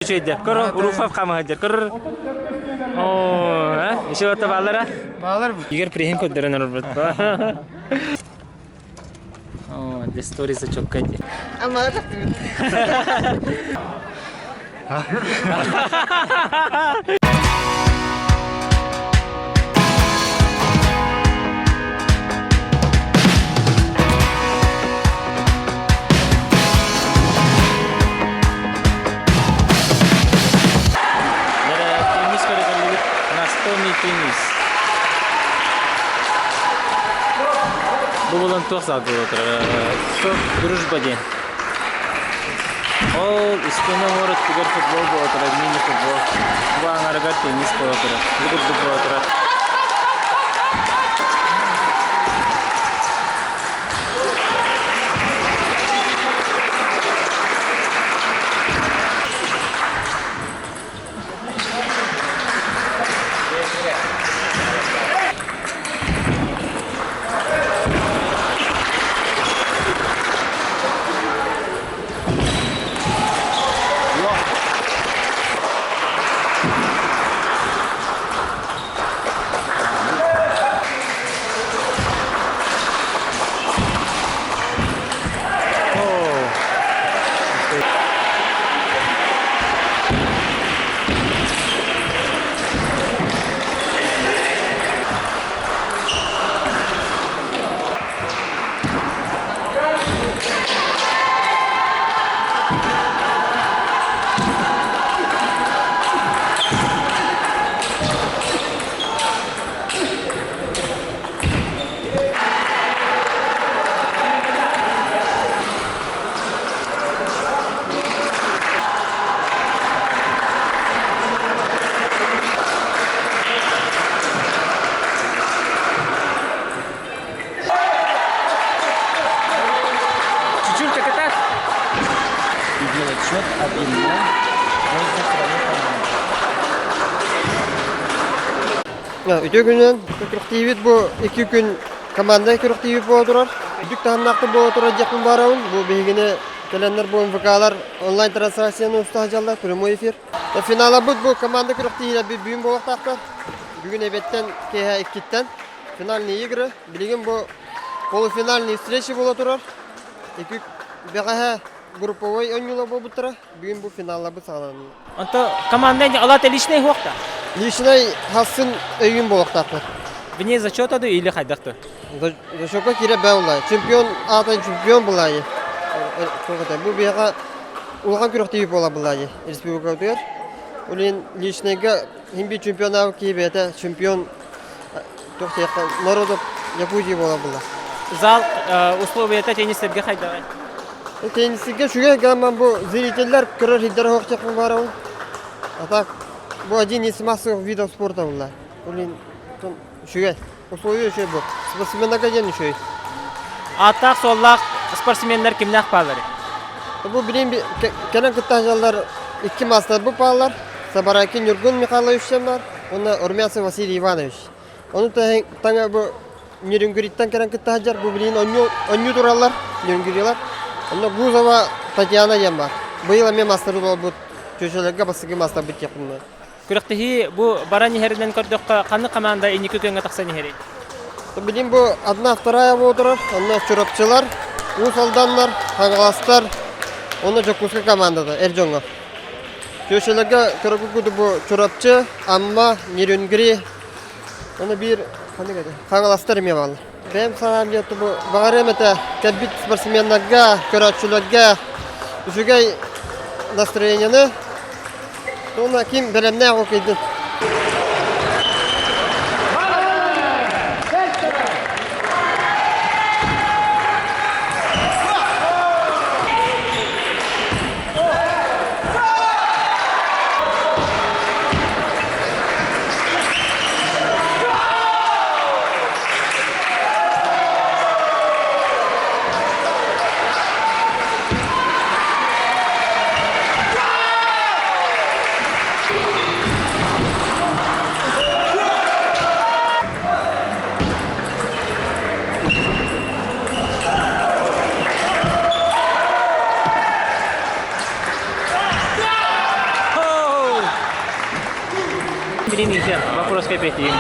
Үчүгэйдэр. Көр, Руфов хамыһыдьар. Көр. Оо, э? Еще это баллара? Баллар. Игорь приһин көрдөрөн олорбут. Оо, the story is a чокка ди. Аммаҕа тахтыбыт. Теннис көрөтөллүбүт настольный теннис. Бу булан туох саалга отырар? Дружба диэн. Ол истиэнэ оҥорор өттүгэр футбол буола турар, мини-футбол. Бу аҥарыгар теннис буола турар. Бу курдук буола турар. Чучулька катах. И делать счет 1-0 пользу своей команды. Үтүө күнүнэн күрэхтиибит бу икки күн команда күрэхтиибит буола турар. Үрдүк таһымнаахтык буола турар диэхпин баарабын. Бу биһигини кэлэннэр бу МВК-лар онлайн трансляцияны уста сылдьаллар, прямой эфир. Финалабыт бу команда күрэхтиһиилэр бүгүн буолуохтаахтар. Бүгүн эбиэттэн киэһэ иккиттэн финальные игры. Билигин бу полуфинальные встречи буола турар. Икки бэҕэһээ групповой оонньуулар буолбуттара. Бүгүн бу финалларбыт саҕаланна. Онто команда алата личный хуохта? Личный хассын өйүн буолуохтаахпыт. Вне зачета или хайдахты? Зачетка киирэ бэлла. Чемпион аатын чемпион булаайы. Бу биһиэхэ улахан күрэхтэһии буола булаайы республикабытыгар. Улин личныйга хин бир чемпионаабы киһи бэйэтэ чемпион народов Якутии буола була. Зал условията теннистерге хайдаҕай? Теннистерге үчүгэй гамман бу зрителлэр көрөр сирдэрэ суох барабын. А так бу один из массовых видов спорта була. Блин, үчүгэй. Условия үчүгэй бу. Спортсменнарга диэн үчүгэй. Ааттаах суоллаах спортсменнар кимнээх бааллар? Бу билин кэлэн кыттааччылар икки мастер бу бааллар. Сабарайкин Ньургун Михайлович бар, уонна Румянцев Василий Иванович. Ону таҥа бу Нерюнгриттан кэлэн кытта сылдьар, бу билигин онньуу тураллар, Нерюнгрилар. Онно Гузова Татьяна диэн бар. Быйыл эмиэ мастер буолбут, чүөчэлэргэ бастакы мастарбыт диэхпин Күрэхтэһии бу баран иһэринэн көрдөххө, ханнык команда инники күөҥҥэ тахсан иһэрий? Билигин бу одна вторая буола турар. Онно Чурапчылар, Уус Алданнар, Хаҥаластар, уонна Дьокуускай командата эр дьоҥҥо. Чүөчэлэргэ көрөккүт бу Чурапчы, Амма, Нерюнгри, уонна биир ханнык этэ? Хаҥаластар эмиэ бааллар. Бэйэм санаам диэн бу баҕарыам этэ кэлбит спортсменнарга, көрөөччүлэргэ үчүгэй настроениены уонна ким бэлэмнээх ол кыйдын. Билин вопроска эппиэттиим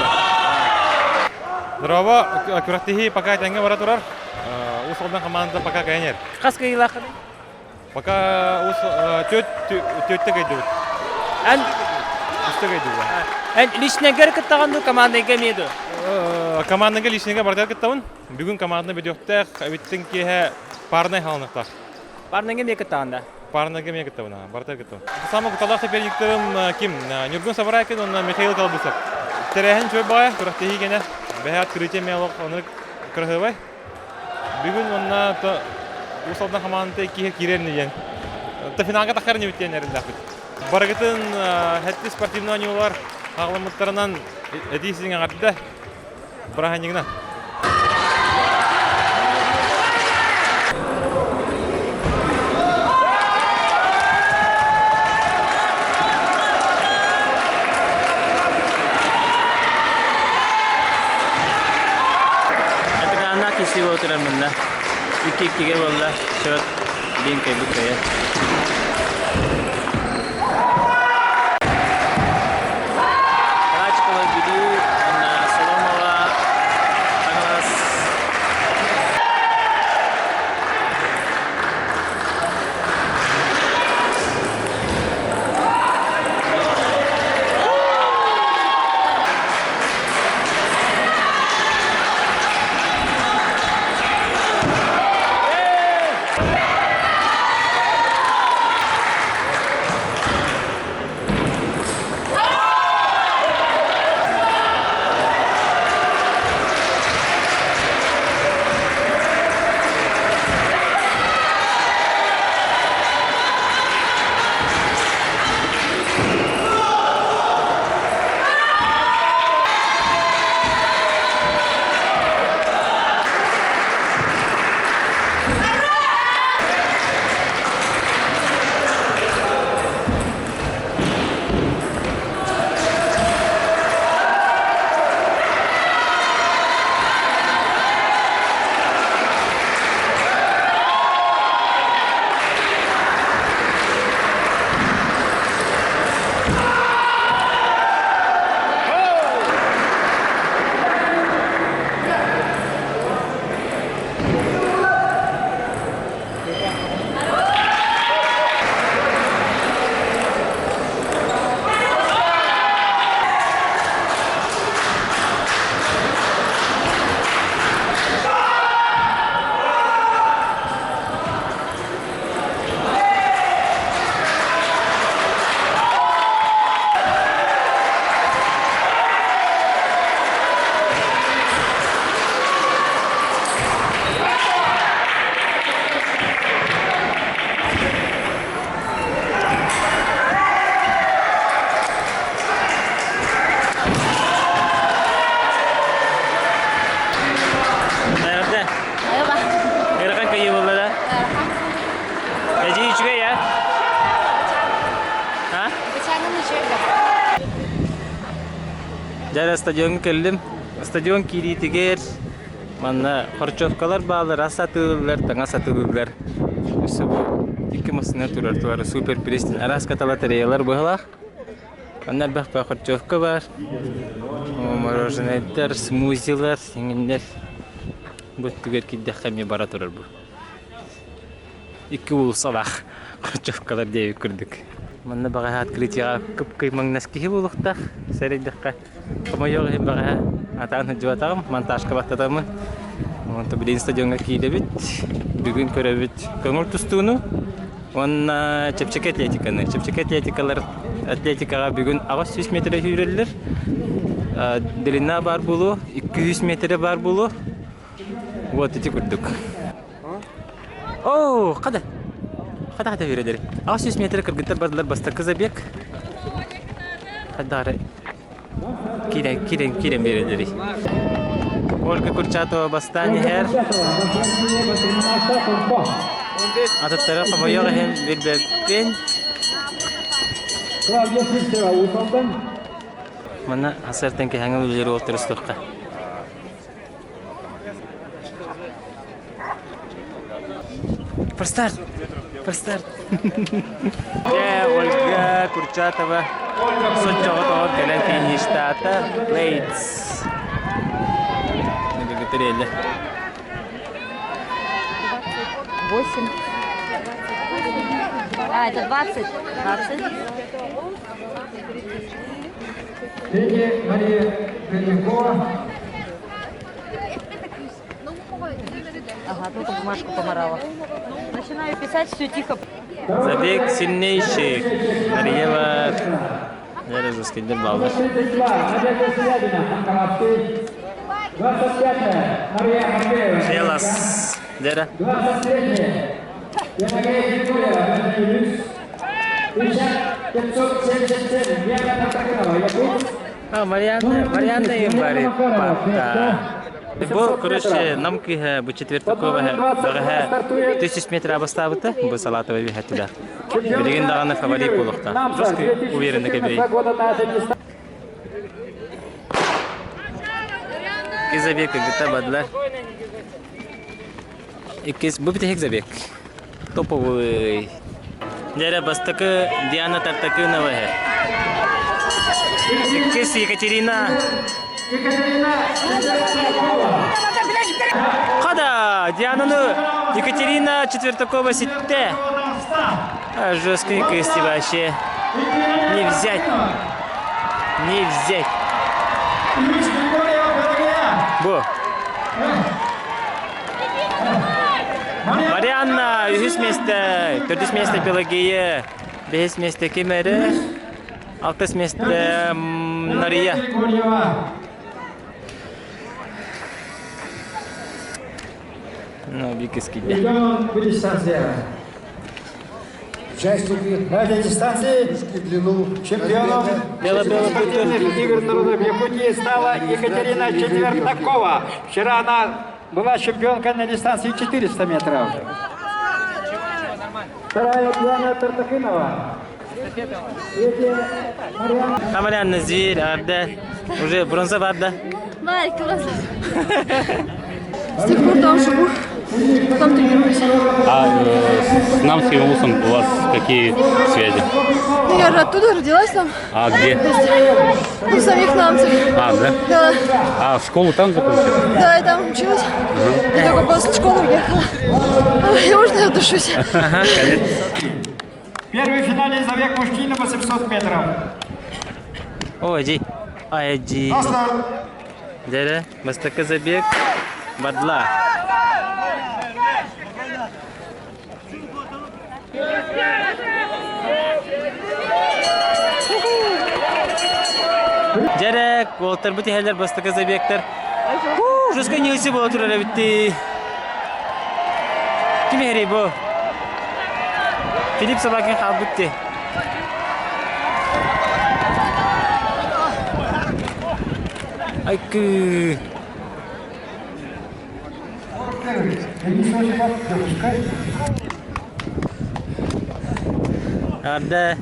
Здорово, күрэхтэһии пока тэҥҥэ бара турар. Уус Алдан хамаандата пока кыайан Хас кыайыылааххыный? Пока уус түөртэ кыайдыбыт. Эн Үстэ кыайдыбыт. Эн личнэгэр кыттаҕын дуу, командайга эмиэ дуу? Командаға личнэгэ барытыгар кыттабын. Бүгүн команданы бүтүөхтээх, эбиттин киэһэ парнай хаалыныахтаах. Парнайга эмиэ кыттаҕын да? Парнайга эмиэ кыттабын, барытыгар кыттабын. Самый кутталаах соперниктарым ким? Ньургун Сабарайкин уонна Михаил Колбусов. Тэрээһин үчүгэй баҕайы, күрэхтэһии гэнэ. Бэһэ открытие эмиэ олох оннук кыраһыабай. Бүгүн уонна Уус Алдан хамаандата иккиһэ киирэр диэн. Финалга тахсар инибит диэн эрэллээхпит. Барыгытын хэттис спортивный оонньуулар хаҕыламмыттарынан этии сиҥ эҕэрдэ бырааһынньыгынан. Атыгааннаах киси буола турар мунна. Икки-иккигэ буолла. Счет биин кыайбыт кыайар. Рачкова Бүлүү уонна Соломова Хаҥалас. Nerede? Merhaba. Ыарахан кыайыы буолла да? Эдьиий үчүгэй а? А? Бычаанын үчүгэй Дьэ стадиоҥҥа кэллим. Стадион киириитигэр манна хорчовкалар бааллар, ас атыылыыллар, таҥас атыылыыллар. Өссө бу икки массыына турар туора супер пристань араас каталатереялар быһалаах. Манна элбэх хорчовка бар, мороженайдар, смузилар, сиҥиннэр. Бу өттүгэр киирдэххэ эмиэ бара турар бу. Икки уулуссалаах хорчовкалар диэбит курдук. Манна баҕаһа открытиеҕа кып-кыймаҥнас киһи буолуохтаах, сэрэйдэххэ. Хомойуох иһин баҕаһа атаан сылдьыбатаҕым, монтажка баттатаммын. Онтон билигин стадиоҥҥа киирэбит. Бүгүн көрөбүт көҥүл тустууну уонна чэпчэки атлетиканы. Чэпчэки атлетикалар атлетикаҕа бүгүн 800 метрэ сүүрэллэр. Длина баар буолуо, 200 метрэ баар буолуо. Вот ити курдук. Оо, хада. Хада хада үөрэлэр. 800 метр кыргыттар бардылар бастакы забег. Хадары киирэн киирэн киирэн биэрэллэрий. Ольга Курчатова бастаан иһэр. Атыттара хомойуох иһин билбэппин. Манна асартан кэһэҥэ үлэлэр уолтар устуохха. Форстарт! Форстарт! Дьэ, Ольга Курчатова. Соччоҕо тоҕо кэлэн фиништаата Лейтс. Бүгүтүрэлэ. 8. А, это 20. 20. Третья Мария Пермякова. Ага, только бумажку помарала. Начинаю писать, все тихо. Забег сильнейших. Мариева Ярызовский баллар. 32 Надежда Селябина, Анкалапты. 25 Мария Матвеева. Хелас. Дера. 23 Пелагея Григорьева, Люкс. 50 577 Вера Тартаканова, Якутск. А, Марианна, Марианна им бари патта. Бу, короче, нам киһэ бу четвертаковая бөҕөһө тысяч метр абастаабыта бу салатовый биһэтилэр. Билигин даҕаны фаворит буолуохтаах. Жестко уверенно кэбирей. года на этой дистанции. Забег кытта бадылар. Иккис бу бүтэһик забег. Топовый. Дьэрэ бастакы Диана Тартакынова. Иккис Екатерина Хада! Диананы Екатерина Четвертакова ситте. А, жесткий кысти вообще. Не взять. Не взять. Бу. Марианна үһүс миэстэ, төрдүс миэстэ Пелагея, бэһис миэстэ ким эрэ, алтыс миэстэ Нария. Ну, Викас киирдэ. Идем в дистанция. Участники На этой дистанции длину чемпионом Бело-бело спортивных игр народов Якутии стала Екатерина Четвертакова. Вчера она была чемпионкой на дистанции 400 метров. Вторая Диана Тартакынова. Третья Марьяна. Амалян Зверь, Арда. Уже бронза барда. Марик, просто. С тех пор там живу, там тренируюсь. А с Намским вузом у вас какие связи? Ну, я же оттуда родилась там, А где? ну, в самих Намцах. А, да? Да, А школу там закончили? да, я там училась. И только после школы уехала. Ой, можно я душусь? Первый финальный забег мужчин на 800 метров. О, иди. Ай, иди. Дядя, бастакы забег. Бадла. Дядя, уолтар бу тиһэллэр бастакы забегтар. Жестко ньыси буола турар эбитти. Ким эрий бу? Филипп Собакин хаалбытты. Айкы. Арда.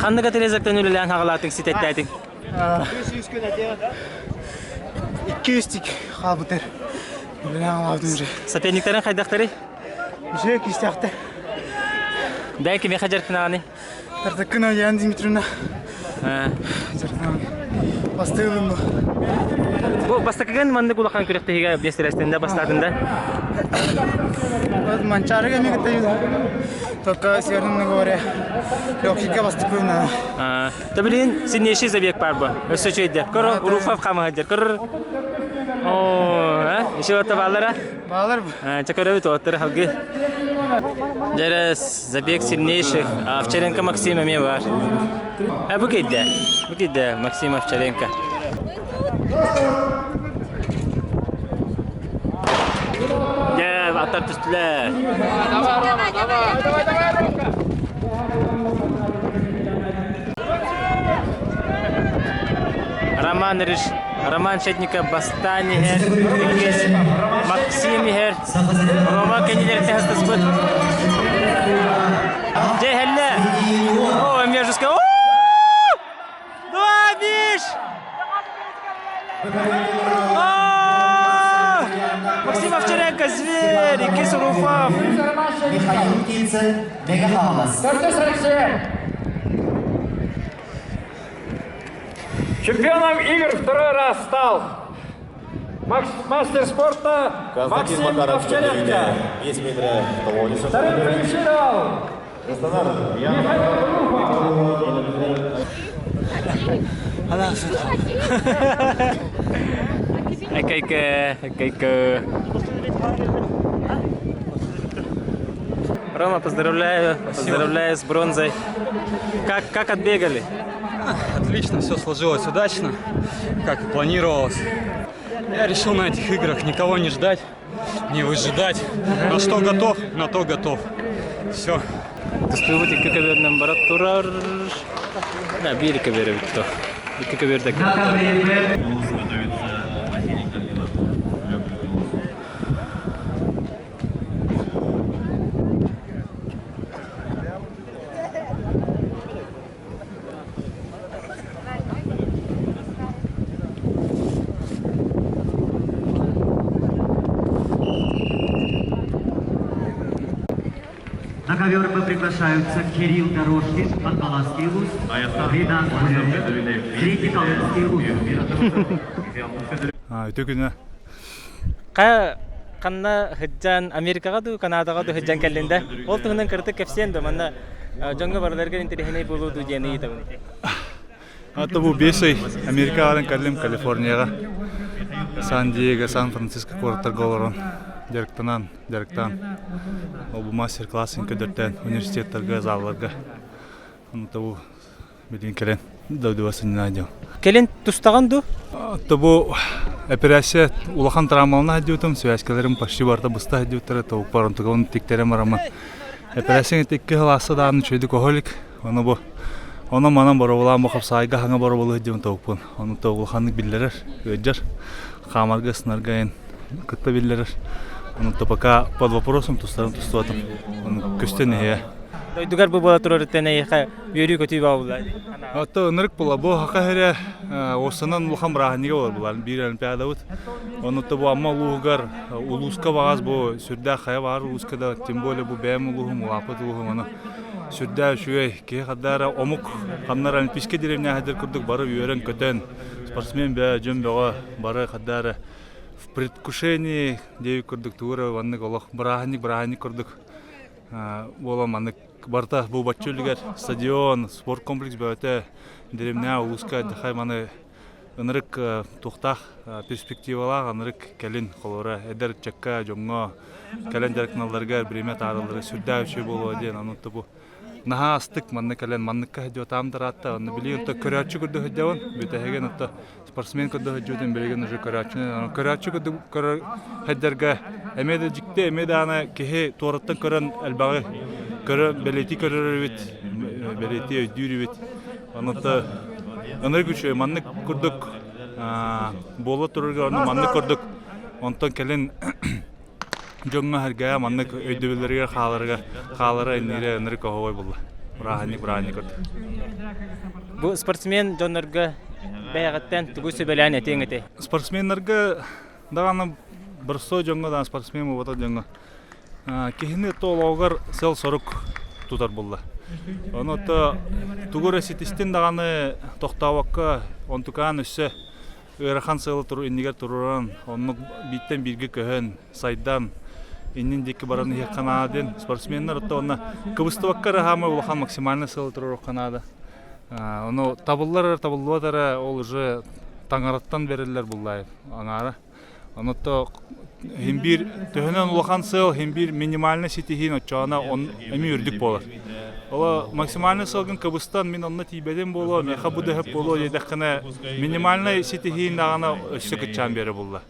Ханнык отрезоктан үлэлээн хаҕалаатыҥ ситэттээтиҥ? 200 хаалбытыр. Үлэлээн хаалбытым уже. Соперниктарын хайдахтарый? Уже кистяхты. Дай кимиэхэ дьарыктанаҕыный? Тартакына Ян Дмитриевна. Дьарыктанаҕын. Бастыылым бу. Бу бастакыгын маннык улахан күрэхтэһиигэ биэстэлэстин да бастаатын да? Вот Манчаарыга эмиэ кытта Только северном говоря, легкийка бастыкпын. Та билин сильнейший забег бар бу. Өссө үчүгэйдэр. Көр Руфов хамаһыдыр. Көр. О, а? Еще это баллара? Баллар бу. Ча көрөбүт оттар халгы. Дьэрэ забег сильнейших. Овчаренко Максим эмиэ бар. А бу кийдэ. Бу кийдэ Максим Овчаренко. Дьэ, аттар түстүлэр. Роман Риш, Роман Шетников бастаан иһэр, иккис Максим иһэр, Рома кэннилэриттэн хастаспыт. Дьэ, иһэллэ! О, эмиэ жестко. Два, Миш! Максим Овчаренко, зверь! Птицын, иккис Руфов. Михаил Птицын, Мэҥэ Хаҥалас. Чемпионом игр второй раз стал мастер спорта Константин Максим Макаров Овчаренко. 5 метров Вторым финишировал Михаил Руфов. Эккайка, эккайка. Рома, поздравляю, поздравляю с бронзой. Как, как отбегали? Отлично, все сложилось удачно, как и планировалось. Я решил на этих играх никого не ждать, не выжидать. На что готов, на то готов. Все. Тустуубут икки көбүөрүнэн бара турар. Да, биир көбүөрэ бүттэ. Икки көбүөрдэ. На ковер приглашаются Кирилл Дорожкин, Кангаласский улус, Ринат Гуляев, Среднеколымский улус. Үтө күнэ. Ка ханна сылдьан Америкаҕа дуу, Канадаҕа дуу сылдьан кэллин да? Ол туһунан кыратык кэпсиэн да манна дьоҥҥо барыларыгар интэриэһинэй буолуо дуу диэн ыйытабын. Это бу 5 ый Америкаҕа кэллим Калифорнияҕа. Сан-Диего, Сан-Франциско куораттарга олорон дьарыктанан, дьарыктаан. Ол бу мастер-класс көрдөртөөн университеттарга, залларга. Ону бу билигин кэлэн дойдуга сынньана дьон. Кэлин тустаҕын дуу? То бу операция улахан травмалана сылдьыбытым, связкаларым почти барыта быста сылдьыбыттара, тобукпар онтугабын тиктэрэн бараммын. Операция икки сыл ааста даҕаны үчүгэйдик оһо илик. Ону бу онон манан боробулаан бу хапсаайга хаҥа боробулу сылдьыбын тобукпун. Ону то улаханнык биллэрэр, ыалдьар. Хаамарга, ысынарга эн кытта биллэрэр. Ону то пока под вопросом тустарым тустубатым. Ону көстөн иһиэ. Дойдугар бу буола турарыттан эйиэхэ үөрүү-көтүү баҕабылла. Ото ынырык була бу хака хере осанан улахан бырааһынньыга болар булар биир олимпиадабыт. Онута бу Амма улууһугар улууска баҕас бу сүрдээх хайа баар улууска да тем более бу бэйэм улууһум улааппыт улууһум ону сүрдээх үчүгэй киһи хаддаара омук ханнар олимпийскай деревня курдук бары үөрэн-көтөн спортсмен бөө дьон бөҕө бары хаддаара в предвкушении диэбит курдук тугу эрэ маннык олох бырааһынньык бырааһынньык курдук буолан маннык барыта бу бачча үлүгэр стадион, спорткомплекс бөҕөтө дэриэбинэҕэ улууска дьахай маны ынырык туохтаах перспективалаах ынырык кэлин холобура эдэр ыччакка дьоҥҥо кэлэн дьарыктаналларыгар бириэмэ таарыллара сүрдээх үчүгэй буолуо диэн ону бу наһаа астык манна кэлэн манныкка сылдьыбатаҕым да ыраатта онно билигин отто көрөөччү курдук сылдьабын бүтэһигин отто спортсмен курдук сылдьыбытым билигин уже көрөөччүнэн көрөөччү курдук көрөр сылдьарга эмиэ да дьикти эмиэ даҕаны киһи туораттан көрөн элбэҕи көрө бэлиэтии көрөр эбит бэлиэтии өйдүүр эбит онута ынырык үчүгэй маннык курдук буола турарга онно маннык курдук онтон кэлин дьоҥҥо-сэргэҕэ маннык өйдөбүллэригэр хааларыгар хаалара инниирэ ынырык оһуобай буолла. Бырааһынньык бырааһынньык курдук. Бу спортсмен дьоннорго бэйэҕиттэн тугу сүбэлээн этиэҥ этэй? Спортсменнарга даҕаны боростуой дьоҥҥо даҕаны спортсмен буолбатах дьоҥҥо киһини олоҕугар сыал-сорук тутар буолла. Ону то тугу эрэ ситистин даҕаны тохтообокко онтукаан өссө ыарахан сыалы иннигэр туруоран, оннук бииртэн бииргэ көһөн, сайдан, иннин диэки баран иһиэххэ наада диэн спортсменнар оттон онно кыбыстыбакка эрэ хаамай улахан максимальный сыалы туруоруохха наада. Ону табыллар эрэ табыллыбат эрэ ол уже таҥараттан бэриллэр буллаайын аҥаара. Ону то иһин биир төһөнөн улахан сыал иһин биир минимальный ситиһиин оччоҕуна он эмиэ үрдүк буолар. Ола максимальный сыалгын кыбыстан мин онно тиийбэтим буолуо, миэхэ бу да сөп буолуо диэтэххинэ минимальный ситиһиин даҕаны өссө кыччаан биэрэ булла.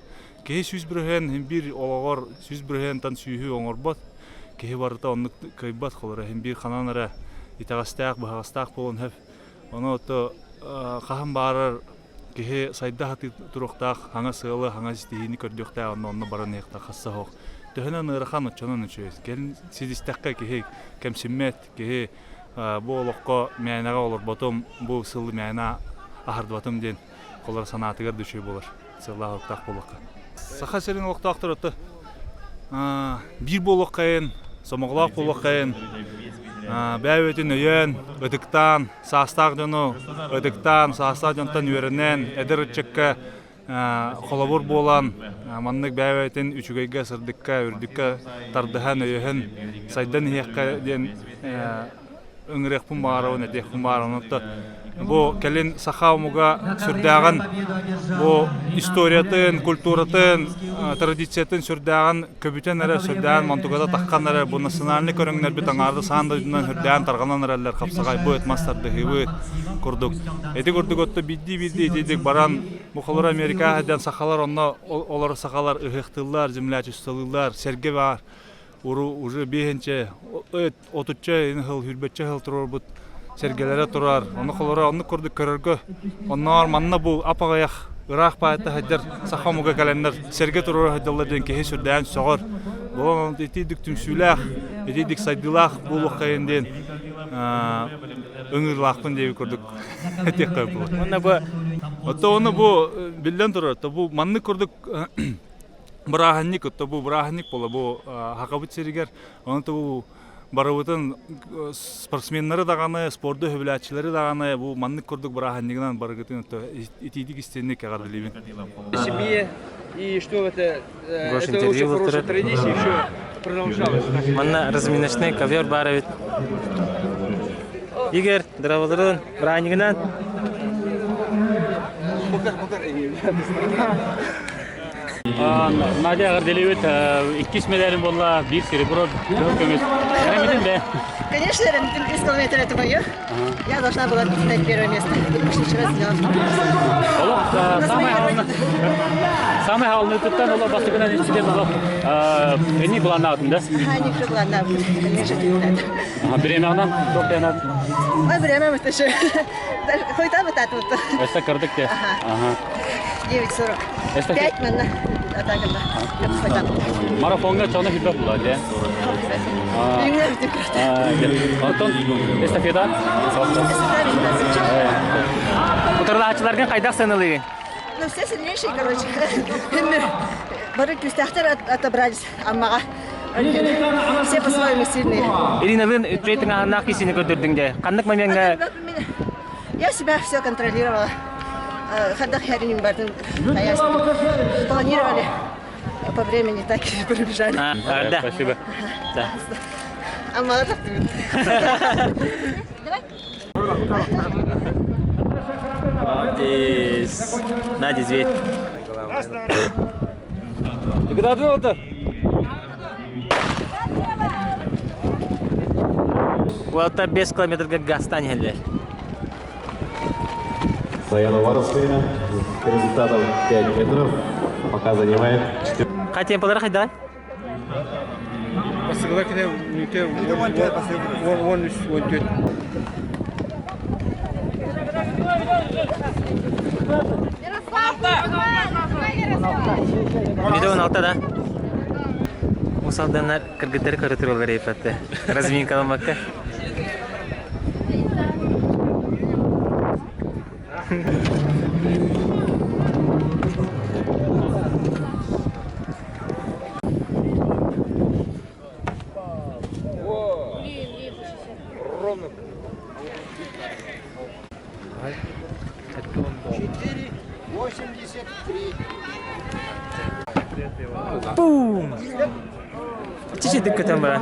Киһи 100% иһин биир олоҕор 100%-тан сүүһү оҥорбот. Киһи барыта оннук кыайбат холоро иһин биир ханан эрэ итэҕэстээх, быһаҕастаах буолуон сөп. Ону ото хаһан баарар Киһи сайда сатыы туруохтаах, хаҥа сыалы, хаҥа ситиһиини көрдүөхтээх, онно онно баран иһиэхтээх хасса суох. Төһөнөн ыарахан, оччонон үчүгэй. Кэлин ситистэххэ киһи кэмсиммэт, киһи бу олоххо мээнэҕэ олорботум, бу сылы мээнэ аһардыбатым диэн холор санаатыгар да үчүгэй буолар, сыаллаах-соруктаах буоллахха. Саха сирин олохтоохторо то. Биир буолуоххайын, сомоҕолоох буолуоххайын, бэйэ-бэйэтин өйөөн, ытыктаан, саастаах дьону ытыктаан, саастаах дьонтон үөрэнэн, эдэр ыччакка холобур буолан, маннык бэйэ-бэйэтин үчүгэйгэ, сырдыкка, үрдүккэ тардыһан, өйөһөн, сайдан иһиэххэ диэн ыҥырыахпын баҕарабын, этиэхпин баҕарабын. Оттон бу кэлин саха омуга сүрдээҕин бу историятын, культуратын, традициятын сүрдээҕин көбүтэн эрэ, сүрдээҕин монтугата таххан эрэ бу национальный көрүҥнэрбит аҥаарды саан дойдунан сүрдээҕин тарҕанан эрэллэр хапсаҕайбыт, мас тардыһыыбыт курдук. Ити курдук отто биирдии-биирдии итидик баран бу холоро Америка сылдьан сахалар онно олор сахалар ыһыахтыыллар, землячестволыыллар, сэргэ баар. Уру уже биэһинчэ отучча сыл, сүүрбэччэ сыл туруорбут сэргэлэрэ турар. Ону холоро оннук курдук көрөргө онноор манна бу ап-аҕыйах ыраах баайта сылдьар саха омуга кэлэннэр сэргэ туруора сылдьаллар диэн киһи сүрдээн сөҕөр. Буолан итиидик түмсүүлээх, итиидик сайдыылаах буолуоххайын диэн ыҥыырылаахпын диэбит курдук этиэххэ буолар. Уонна бу Оттон ону бу биллэн турар, бу маннык курдук бырааһынньык, отто бу бырааһынньык буола бу Хахабыт сиригэр Онон бу барыбытын спортсменнары даҕаны, спорду сөбүлээччилэри даҕаны бу маннык курдук бырааһынньыгынан барыгытын итиитик истинник эҕэрдэлиибин. Семье и что это, это очень хорошая традиция еще продолжалась. Манна разминочный ковер баар эбит. Игорь, здравоздорун, бырааһынньыгынан. Надя эҕэрдэлиибит иккис медалин буолла биир серебро кыһыл көмүс. Эрэммитин бэ? Конечно, эрэммитим 3 километра это мое. Я должна была стать первое место, потому что вчера сделала второе. Олох самый главный самый главный туттан олох бастакынан иститен олох эни планнаатын да? Они уже планнаабыт, конечно, Бириэмэҕинэн туох диэн Ой, время мы еще Хойта бытаатыбыт. Өссө кырдык те. Ага. 9.40. 5 манна атаагында. Марафонга чоно хибе була де. Онтон эстафета. Утарылааччыларгын хайдах сыаналыыгын? Ну, все сильнейшие, короче. Бары күүстээхтэр отобрались Аммаҕа. Все по-своему сильные. Ириналыын үчүгэй тыҥааһыннаах киисини көрдөрдүҥ дии. Ханнык момеҥҥа Я себя все контролировала. Ходах я бардын планировали по времени так и пробежали. Да. Спасибо. Да. Аммаҕа Молодец. Надя, зверь. Уолаттар 5 километрга газтан иһэллэр. Саяна Варовская с результатом 5 метров пока занимает 4. Хай темпалары хайдай? Басыгыла кene мүтө 13 14. Мүтө 16 да. Усалданнар кыргыттары көрө тураллар эппэтте. Разминкаламакка. Ровно. 4,83. Бум! Чичи көтөн бара.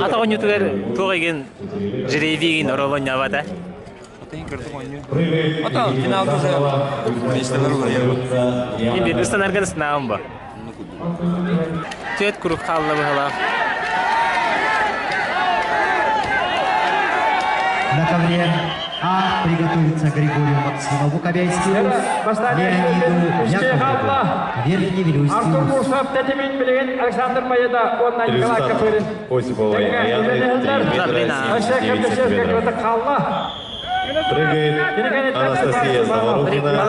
Ата оонньуутугар туох игин жребийгин оруоллонньообото? Мин ыстанаргын ыснаабын бо. Түөт курук хаалла быһалаах. На ковре А приготовится Григорию Максимову, Кобяйский Леониду Яковлеву, Верхний Вилюйский Артур Бурсов тэтимин билигин Александр Майда уонна Николай Копырин. Осипова Яны 3 метра 79 сантиметров. Хаалла. Прыгает Анастасия Заварухина.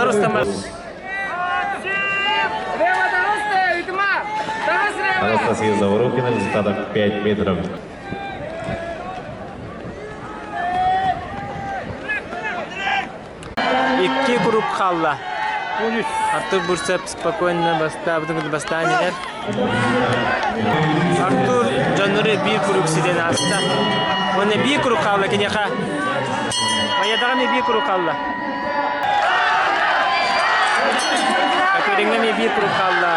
Анастасия Заварухина результатом 5 метров. Икки круг хаалла. Артур Бурцев спокойно бастаабытын бастаан иһэр. Артур дьоннору биир круг ситэн ааста. Уонна биир круг хаалла киниэхэ. Майадаҕа эмиэ биир круг хаалла. Кокориҥҥа эмиэ биир круг хаалла.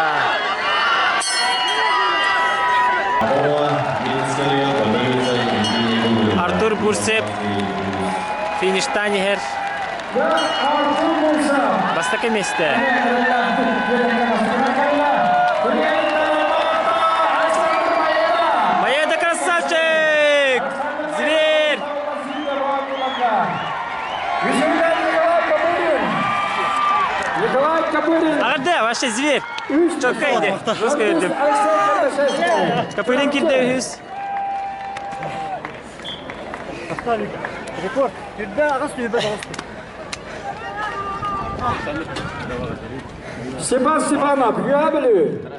Артур Бурцев фиништаан иһэр. Бастакы миэстэ. Маеда красавчик! Зверь! Аҕарда, вообще зверь! Чокка иди. Русская өйдüm. Копырин кирде үһүс. Рекорд. Түрбэ аҕыс түрбэ тоҕус. Степан Степанов, Үөһээ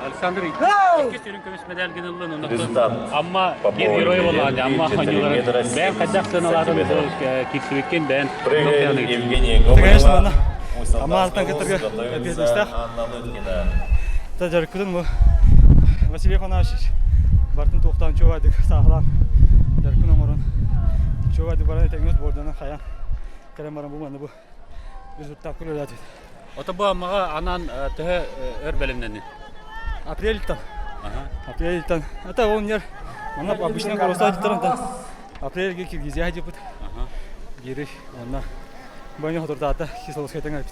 Александр иккис үрүҥ көмүс медальгын ыллын Результат Амма по биир герой полю буоллаҕа Амма 4 хоньуларын метра бэйэм 70 хайдах сыаналаатын сантиметров. киирсибиккин бэйэн Прыгает Евгения Конечно, Гоголева. она Усть-Алтайский Амаалтан область кытарга готовится эпиэтинэстээх. Анна Лыткина. Та дьарыккытын бу Василий Афанасьевич бартын туохтаан чуобайдык сааһылаан дьарыккын оҥорон чуобайдык баран этэҥҥэ сборданан хайаан кэлэн баран бу манна бу результакка үлэлээтибит. Ото бу Аммаҕа анаан төһө өр бэлэмнэнни? Апрельтан. Апрельтан. Это он нер. Манна обычно коростаа диттарантан апрельге Киргизия диппит. Бири онна Баня хотурдаата кисловскайтан эбит.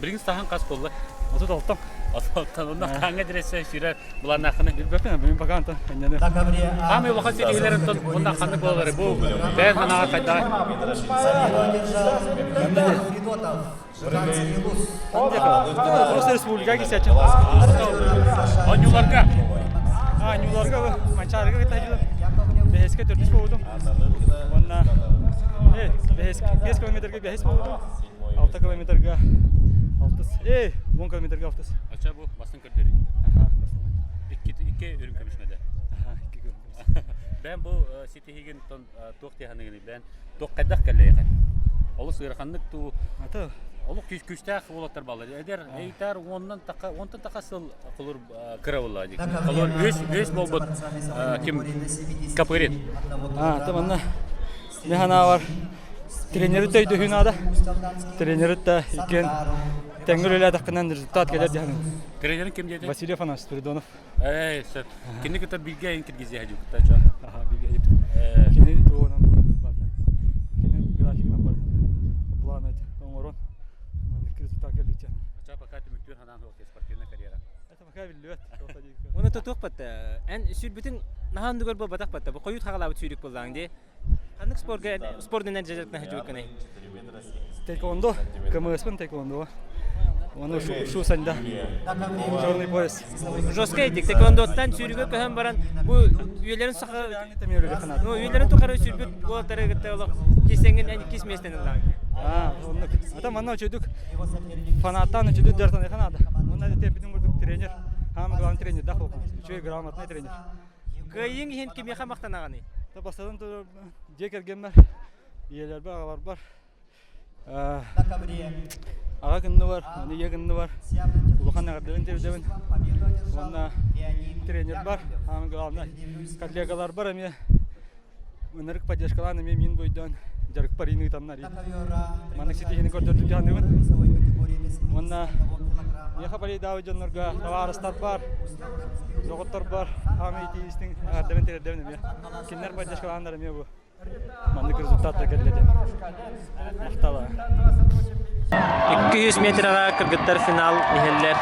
Билигин саһан хас буолла? 36. 36. Онно хаҥа диресе сүүрэр былааннааххына? Билбэппин, билин пока антон. Эннене. Хаамай улахан ситиһилэрин тон уонна ханнык буолары бу бэйэн санааҕа хайдаҕай? Просто республика кисячы. Онньуларга. А, ньуларга Манчаарыга кытта Бэһэскэ төрдүс буолбутум. Уонна 5 километрга бэһис буолбутум. 6 километрга алтыс. Эй, 10 километрга алтыс. Ача бу бастын көрдөрүү. Икки икки үрүҥ көмүс медаль. Аха, икки үрүҥ көмүс. Бэйэм бу ситиһигин тон туох тиһаныгыный бэйэн туох хайдах кэллэйэхин? Олус ыараханнык туу Ата олох күүстээх уолаттар баллар. Эдэр эйтар уоннан така уонтан така сыл холур кыра буолла дии. Холур үс үс буолбут ким Капырин. А, там манна не ханаавар тренери төйдөһүү наада. Тренери да иккен тэҥҥэ үлэлээтэххинэн результат кэлэр диһанын. Тренерин ким диэти? Василий Афанасьевич Спиридонов. Эй, сөп. Кини кытта билгэ ин киргизия дьукта чо. Аха, билгэ Кини туонан бартан. Кини графигынан бартан. План оҥорон маннык результат кэлличчэ. Ача пока түмүктүүр ханаан спортивная карьера. Это пока биллибэт. Оны тотуох батта. Эн сүүрбүтүн наһаа оннугар буолбатах батта. Бу хойут хагалаабыт сүүрүк буоллаң дии. Ханнык спорга спордунан дьарыктана сылдьыбыккыный? Taekwondo, КМС-пын taekwondo. Оны шу санда. Черный пояс. Жесткий дик. Taekwondoттан сүүрүгө көһөн баран бу үйэлэрин саха ну үйэлэрин тухары сүүрбүт уолаттары кытта олох кисеңин эн иккис миэстэни ыллаң. А, оннук. Ата манна үчүдүк фанаттан үчүдүк дьартан ханаада. Онна теппитин курдук тренер, самый главный тренер да болған. Үчүгэй грамотный тренер. Кыайыың иһин кимиэхэ махтанаҕыный? Бастатан турар дьиэ кэргэммэр, ийэлэрбэр, аҕаларбар, аҕа кынны бар, аны ийэ кынны бар, улахан эҕэрдэбин тиэрдэбин. Уонна тренер бар, самый главное, коллегаларбар эмиэ ынырык поддержкалаан эмиэ мин бойдоон дьарыкпар иин ыытаннар маннык ситиһиини көрдөрдүм дьаһаныбын уонна миэхэ балейдаабыт дьоннорго табаарыстарбар доҕотторбор хаамыы итии истиҥ эҕэрдэбин тириэрдэбин эмиэ кинилэр поддержкалааннар эмиэ бу маннык результаттар кэллэ диэн махтала 200 метрға кыргыттар финал иһэллэр.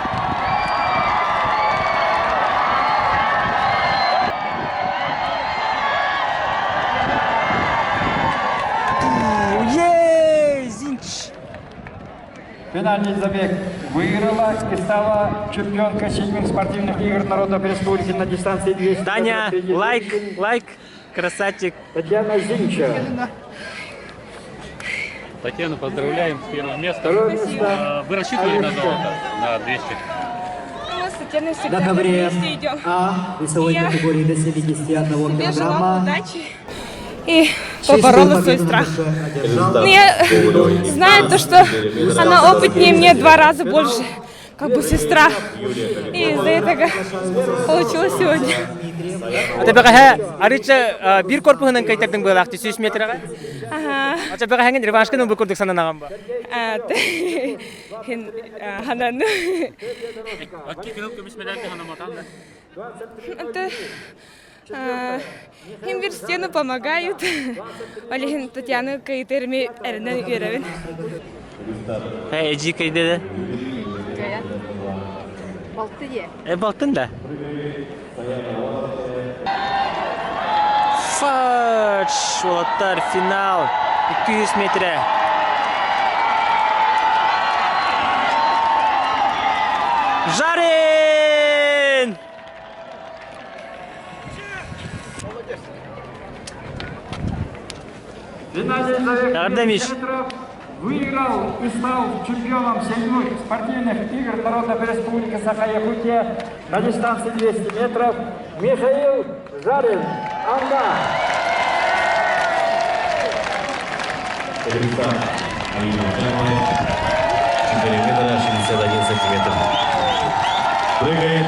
Зинч! Финальный забег выиграла и стала чемпионкой седьмых спортивных игр народов республики на дистанции 200 Даня, лайк, лайк. Красавчик. Татьяна Зинчева. Татьяна, поздравляем с первым местом. Второе место. Вы рассчитывали на золото, на 200? Мы с Татьяной всегда На ковре вместе идем. А весовой Я категории до 71 Себе желала килограмма. удачи и Чистую поборола свой победу страх. на душе одержал Ну, я знаю то, что она опытнее мне два раза больше, как бы сестра. И из-за этого получилось сегодня. Ата бэҕэһээ арыча биир корпуһунан кайтардың быалаахты 100 метрага. Ага. Ача бэҕэһэҥин реваншкын ылбы курдук сананаҕын ба. Ханан. Акки кыһыл көмүс медальга ханаматан да. Это им бир стену помогают. Олехин Татьяна кайтерми эринен үөрэбин. Э, эжи кайдеде. Балты дии. Э, балтын да. Фадж! Уолаттар, финал! 200 метрэ. Жарин! Геннадий Миш. выиграл и стал чемпионом седьмых спортивных игр Народной Республики Саха-Якутия на дистанции 200 метров Михаил Жарин. Анда. Результат Алина 4 метра 61 сантиметр. Прыгает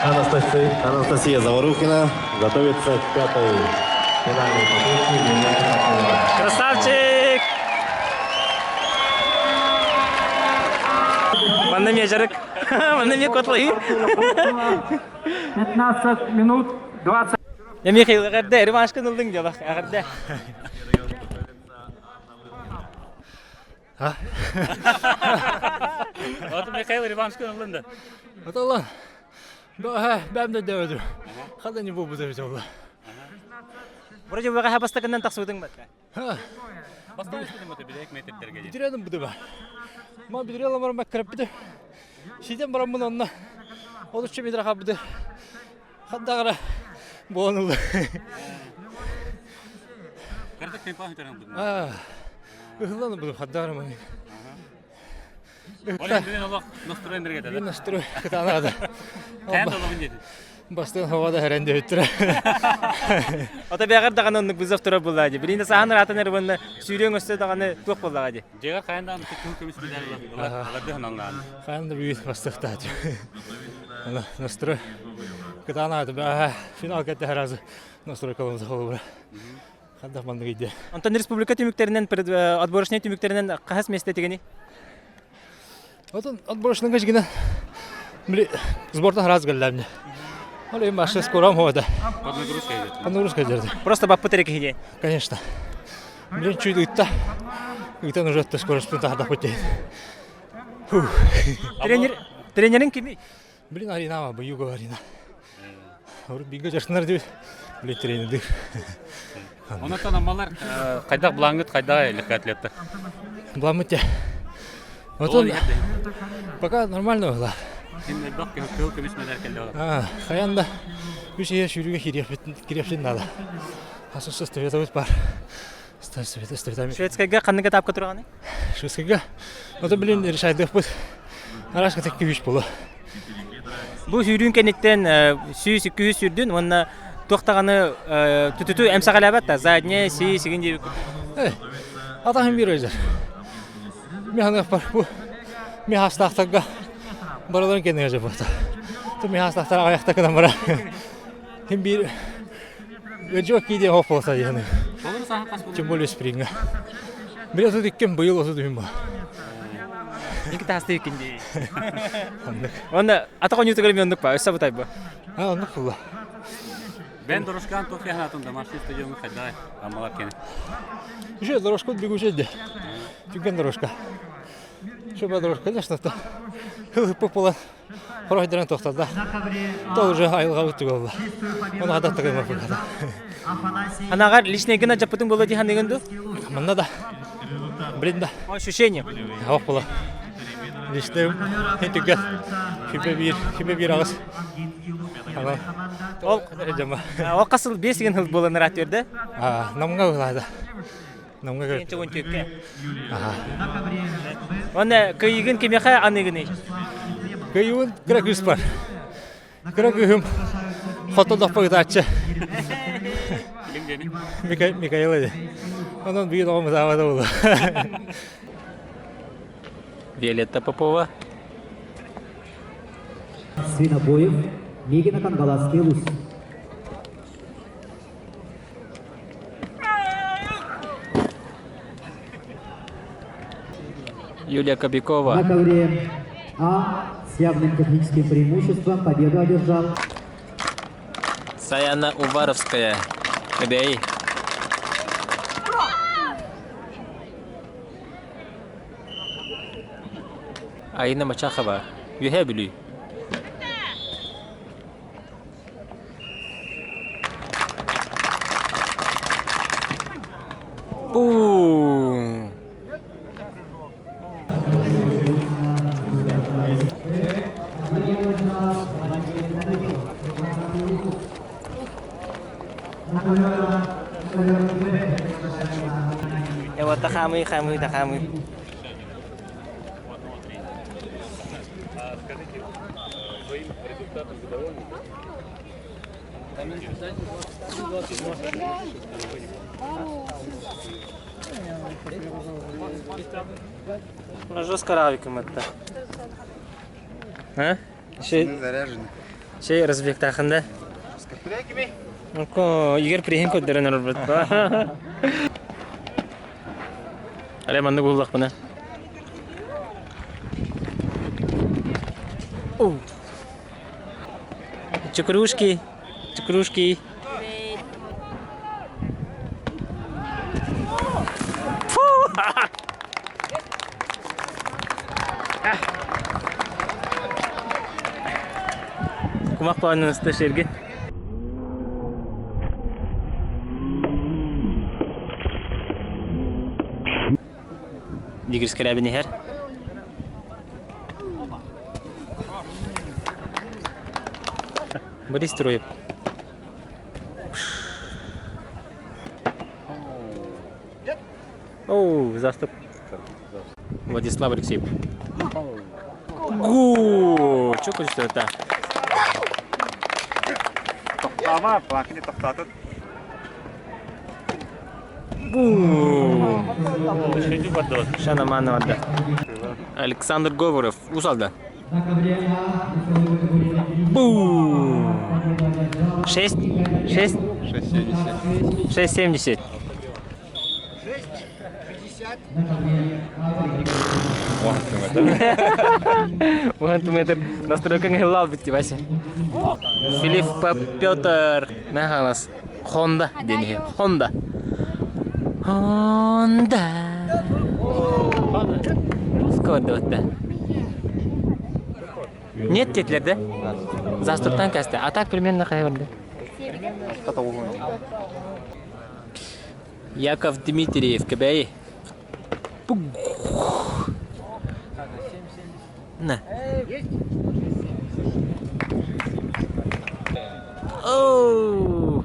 Анастасия, Анастасия Заварухина. Готовится к пятой финальной попытке. Красавчик! Манна мне жарык. Манна мне котлы. 15 минут 20. Я Михаил, эҕэрдэ, реваншкын ылдыҥ дьолох, эҕэрдэ. Вот Михаил реваншкын ыллын да. Отоллан. Бэм да дэвэдү. Хада не буду олла. Вроде бэҕэһээ бастакынан тахсыбытыҥ батта. Бастан үспүтүм это билек метрдерге. Бүтүрәдим буду ба. Ма бүтүрәле барам баккырап Сиден бараммын онно. Ол үчү метр хабыды. Хаддагара буолан Кырдык темпа үтөрөн будун. Аа. Ыһыллан буду хаддагара маны. Олен бүгүн олох настрой бергете да. Настрой кытаанада. Кээн долобун диэти. Бастыын хавада хэрэн дөйттүрэ. Ото бэҕэр даҕаны оннук вызов турар буоллаа дии. Билиин саһан ыраатан эрбанна сүүрүөҥ өссө даҕаны туох буоллаҕа дии. Дьиэҕэр хайан даҕаны кыһыл көмүс медаль ыларды ханаллаан. Хайан да бүгүн бастыхтаат. Настрой кытаанада финал кэтте разы настрой кылымыз холобура. Хандах маннык идея. Онтон республика түмүктэринэн отборочнай түмүктэринэн хаһыс миэстэ тигини? Отон отборочныйга жигина били сбортан раз гэллээмне. Ол им башы скорам хода. Под нагрузкой идет. Под нагрузкой идет. Просто баппыт эрэ киһи Конечно. Блин, чуть ыытта. Ыытан уже скорость тахда путей. Тренер тренерин кими? Блин, Арина, Баюгова Арина. Бигэ дьарсынар диэбит. Блин, тренердир. Онотон аммалар хайдах былааҥҥыт хайдах легкоатлеттар? Былааммыт те. Отон пока нормально было. Син элбэх кыһыл көмүс медаль кэллэ. Хайан да үс ийэ сүүрүүгэ кириэхпитин надо. Асус эстафетабыт бар. Эстафета Шведскайга ханнык этапка тураҕыный? Шведскайга. Ото блин решайдыхпыт. Араска текки үс болу. Бу сүүрүүн кэнниттэн 100-200 сүүрдүн уонна туох даҕаны түтүтү эмсэҕэлээбэт да задняя си сигин диэбит Атаһым биир өйдөр. Механыахпар бу мехастаахтарга барыларын кэннигэр дьаппыта. Ту мехастаахтар аҕыйахта гынан бара. Хим биир өдьүөк киидиэ хоп болса диэни. Тем более спринга. Биле тут икким быйыл оту дүһүм ба. Икки таасты иккин дии. Онно ата коньютугар ми оннук ба, өссө бутайба. А, оннук булла. Бен дорожкан туох яханатын домашний стадионы хайдай амалар кene. Еще дорожку бегучий де. Түген дорожка. Шуба дорожка, конечно, то. Хылып була. Хоройдыран тохталда. То уже айылға өттүк олла. Оны адаттык эме фургада. Анагар личный гына жаппытың боло дии ханыгын ду? Манна да. Блин да. Ощущение. Ох була. Личнэм түргэн хибе биир хибе биир аҕыс. Ол Ол хас сыл биэс деген сыл буолан ыраат түөрдэ? Намга ылаада. Намга Кэнчэ он түөккэ. Онно кыйыгын кимиэхэ аныгыный? Кыйыбын кыра кыыс бар. Кыра кыыһым хотон ытааччы. Михаил эди. Онон биир оҕом ытаабата буолуо. Виолетта Попова. Свинобоев, Мегина Кангаласский улус. Юлия Кобякова. На ковре А с явным техническим преимуществом победу одержал Саяна Уваровская. Кобяи. Аина Мачахова. Үһэ Бүлүү. Бум! Эвата хамы, хамы, да хамы. Ну, жестко равиком это. А? Заряжены. Шей разбектахында. Ну-ка, Игорь приһин көрдөрөн орбут. Але маннык буллахпына. Чукрушки, чукрушки. Фу! Кумах планын ысты шерге. Дигирс кэрээбин иһэр. Борис Троев. Оу, заступ. Владислав Алексеев. Гу! Чё хочешь это? Тохтама, планкини тохтатыт. Шана Манова, да. Александр Говоров, Усалда. Бум! 6, 6, 6,70. 6,70. 6,50. метр. Настройка не битти Вася. Филипп Петр. Мехалас. Honda дени. Honda. Honda. Скоро да. Нет детлер да? Заступтан касты. А так примерно хайванды. Яков Дмитриев, КБИ. На. Оу!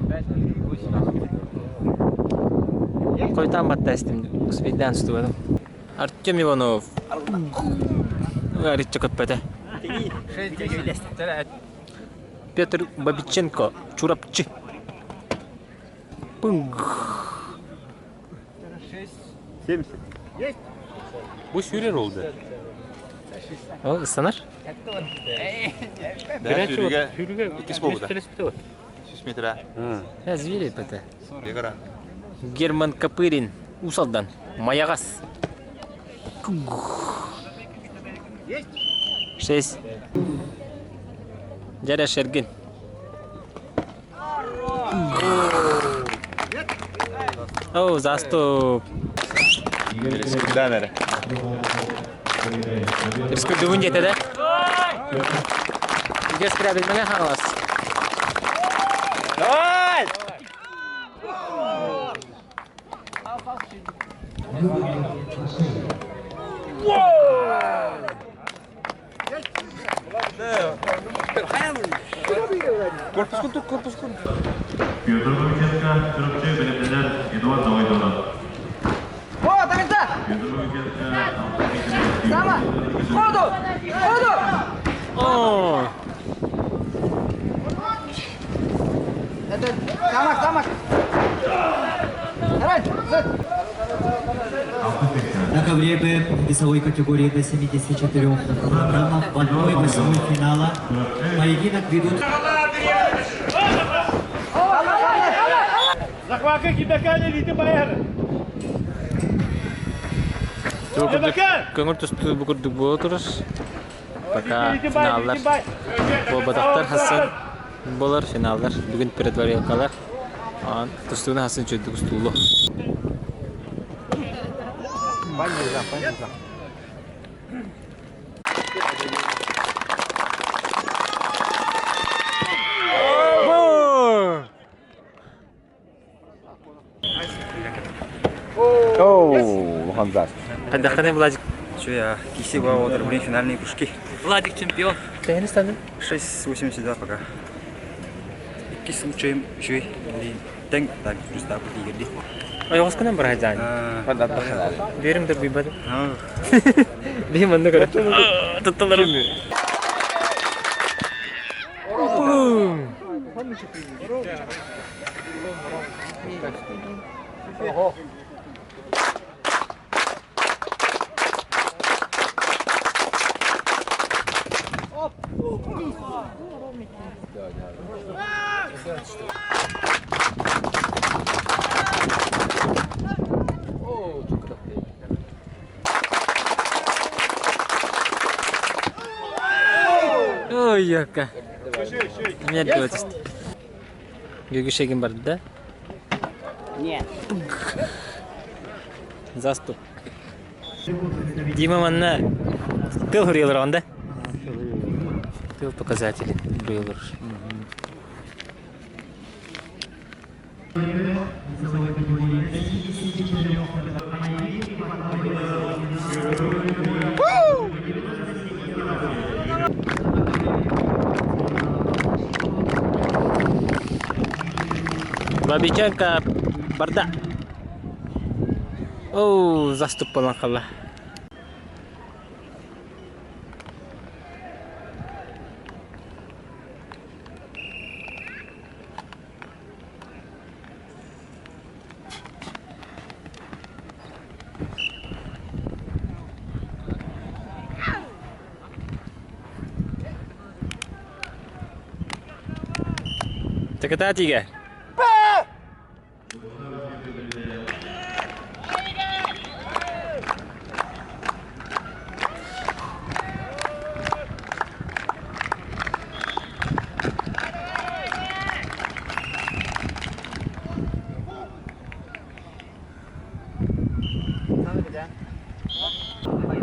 Койтан баттастым. Успейдан стуадым. Артем Иванов. Говорит, что Петр Бабиченко. Чурапчы. Пунг. 70. Есть? Бу сүүрэр oldu. О, ыстанар? Да, сүүрүгэ. Иккис буолбута. 100 метр. Э, звери это. Бегара. Герман Копырин. Усалдан. Маягас. Шесть. Дядя Шергин. О, заступ. Да, наверное. Рискуй дете, да? Игорь Скрябин, меня халас. Давай! Корпус курдук, корпус курдук. Петр Бабиченко, Чурапчы, бэлэмнэнэр Эдуард Давыдовна. О, до конца! Сама! Ходу! Ходу! О! Это тамак, тамак! Давай, На ковре Б весовой категории до 74 килограммов в 1-8 финала поединок ведут Захвака кибекане лити байар. Көңүл тустуу бу курдук буола турар. Пока финаллар буолбатахтар хассан буолар финаллар. Бүгүн предварилкалар. Онон тустууну хассан үчүгдүк устуулу. Оу, Хамзас. Хайдаххыный Владик? Че я, киси два блин, финальные кружки. Владик чемпион. Төһөнү станын? 6.82 пока. Икки случаем еще тең так плюс так дигерди. Ойоҕоскунан быраһайдаан. Берим да быйбады. Бихим онно көрө. Тутталарым. Ой, яка. Эмиэ эргибэтист. Гүгүшегин барды да? Нет. Заступ. Дима манна тыл хуруйалар да? Тыл показатели хуруйалар. Бабиченко барда. Оу, заступ болан қалла. Таката тиге.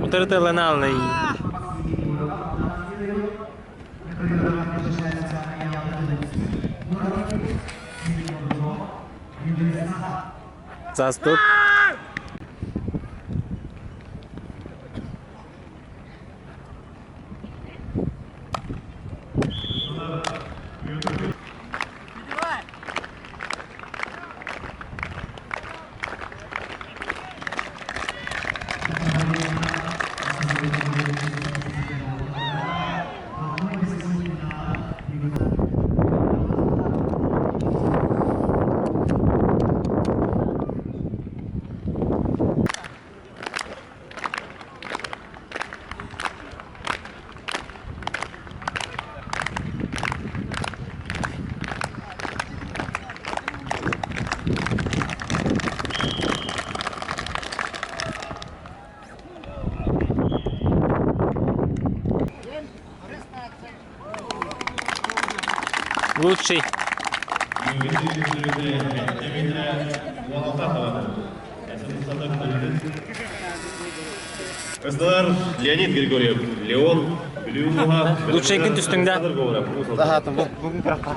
Утарыта ыланаалный. Заступ. Лучший. Ыздар Леонид Григорьев, Леон, Блюмуха. Лучший күн түстүң да? Бүгін бірақ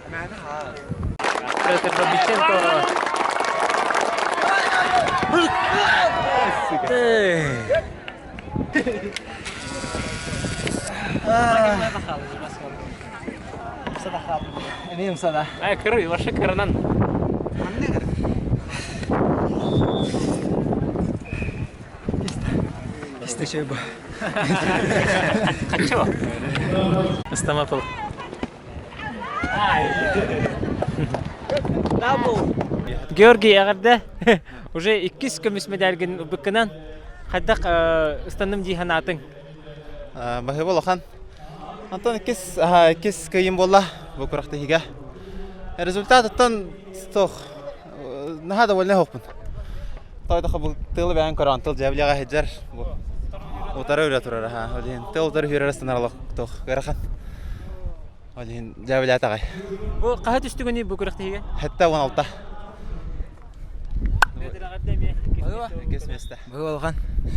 Петр Бабиченко. Ай, кыры, ваша кырынан. Истече бу. Хаччо. Стоматолог. Георгий эҕэрдэ. Уже иккис көмүс медальгын ылбыккынан хайдах ыстанным дии санаатыҥ? Баһыыба улахан. Антон иккис иккис кыайыым буолла бу күрэхтэһиигэ. Результатыттан туох наһаа довольнай суохпун. Тоойдохо бу тыалы бэйэн көрөн тыл дьэбилиэҕэ сылдьар бу утары үрэ турар аха ол иһин тыл утары сүүрэр ыстанар олох туох ыарахан. Ол иһин дьээбилээтэ аҕай. Бу хаһа түстүгүнүй бу күрэхтэһиигэ? 76. Иккис место. Бу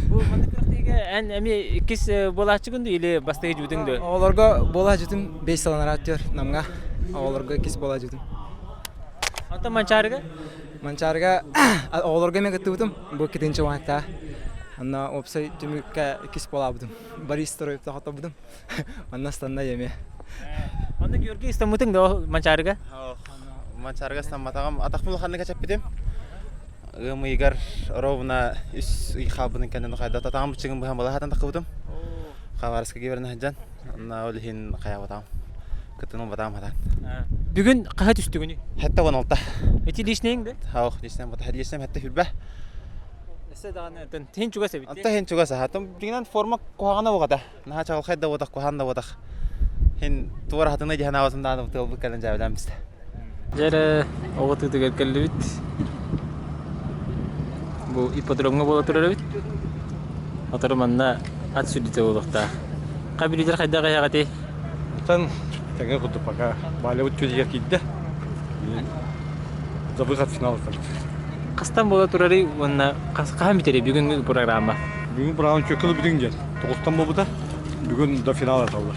Бу маннык күрэхтэһиигэ эн эмиэ иккис буолааччыгын дуу или бастакы дьүтүҥ дуу? Оҕолорго буолааччытым 5 сыл анараа өттүгэр Намҥа. Оҕолорго иккис буолааччытым. Онтон Манчаарыга? Манчаарыга оҕолорго эмиэ кыттыбытым. Бу иккитинчи уонтаа. Онно уопсай түмүккэ иккис буолаабытым. Борис Строевтаах отобутум. Онно станна эмиэ. Онно Георгий ыстаммытыҥ да ол Манчаарыга? Манчаарыга ыстамматаҕым. Атахпын улаханнык эчэппитим. Ыам ыйыгар ровно үс ый хаалбытын кэннэ хайда татаҕым быччыгын быһан балаһатан таххыбытым. Хабаровска киирэн сылдьан. Онно ол иһин хайаабатаҕым. Кыттын ылбатаҕым хатаан. Бүгүн хаһа түстүгүнүй? 76. Ити личнэйиҥ да? Ох, личнэйим бата. Личнэйим хэтте хүрбэ. Өссө даҕаны тиһин чугас эбит. Антон хин чугас аха. Дьиҥинэн форма куһаҕана буҕата. Наһаа чаҕылхай да буотах, куһаҕан да буотах. Хин туора хатыны дьаһан аабытым даҕаны тыалбыт кэлэн дьээбэлээн бистэ. Дьэ эрэ оҕо тыытыгар кэллибит. Бу ипподромҥа буола турар эбит. Отору манна ат сүрдүтэ буолуохтаах. Ха билиитэр хайдах иһэҕитий? Оттон тэҥэ курдук пока Валябыт түһүгэр киирдэ. За выход в финал Хастан буола турарый уонна хаһан бүтэрий бүгүҥҥү программа? Бүгүн программа чөккөлө бүтүн диэн. Тоҕустан буолбута. Бүгүн до финала аталлар.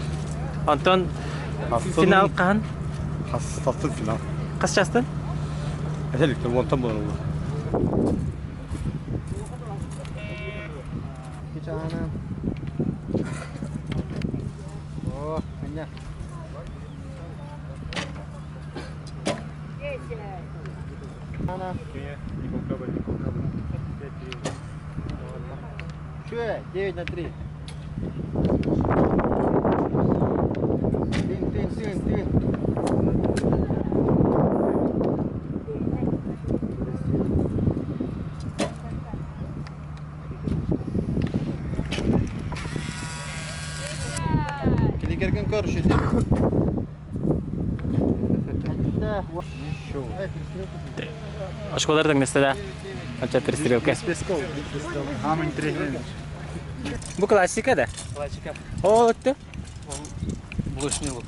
Онтон финал хаһан? Хастан финал. Хас чаастан? Этэликтер уонтан буолар О, меня. Че, 9 на 3. Тын, тын, тын, тын. Киликерген көр үшүтү. Очколар тэҥнэстэ да? Анча перестрелка. Бу классика да? Классика. Ол өттө? Блочный лук.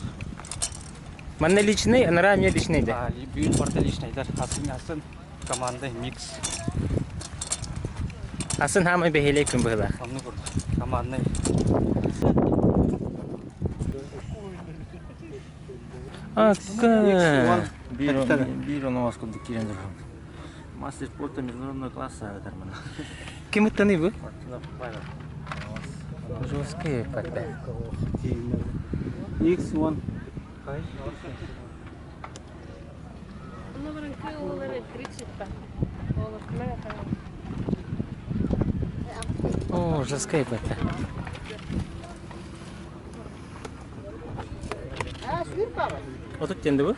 Манна личный, анара эмиэ личный да? Бүгүн барыта личныйдар. Атын атын команда микс. Атын хаамай бэһиэлэй күн быһыылаах. Оннук курдук. Командный. Акка. Биир оноҕос курдук киирэн турар. Мастер спорта международного класса этэр мана. Ким ыттаный бу? Жесткий парда. X1. О, жесткая парда. 30 тенді бу?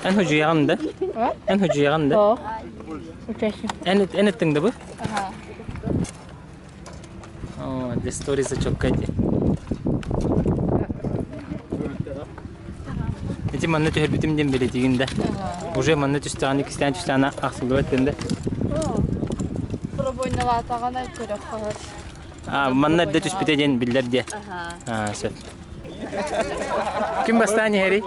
Эн худьуйаҕын да? Эн худьуйаҕын да? Эн эн ыттыҥ да бу? О, для сториса чокка ити. Ити манна түһэрбитим диэн бэлэтигин да. Уже манна түстэҕин иккистээн түстэҕинэ ахсыллыбат диэн да. Пробойналаатаҕына көрөххө А, манна эрдэ түспүтэ диэн биллэр диэ. Аа, сөп. Ким бастаан иһэрий?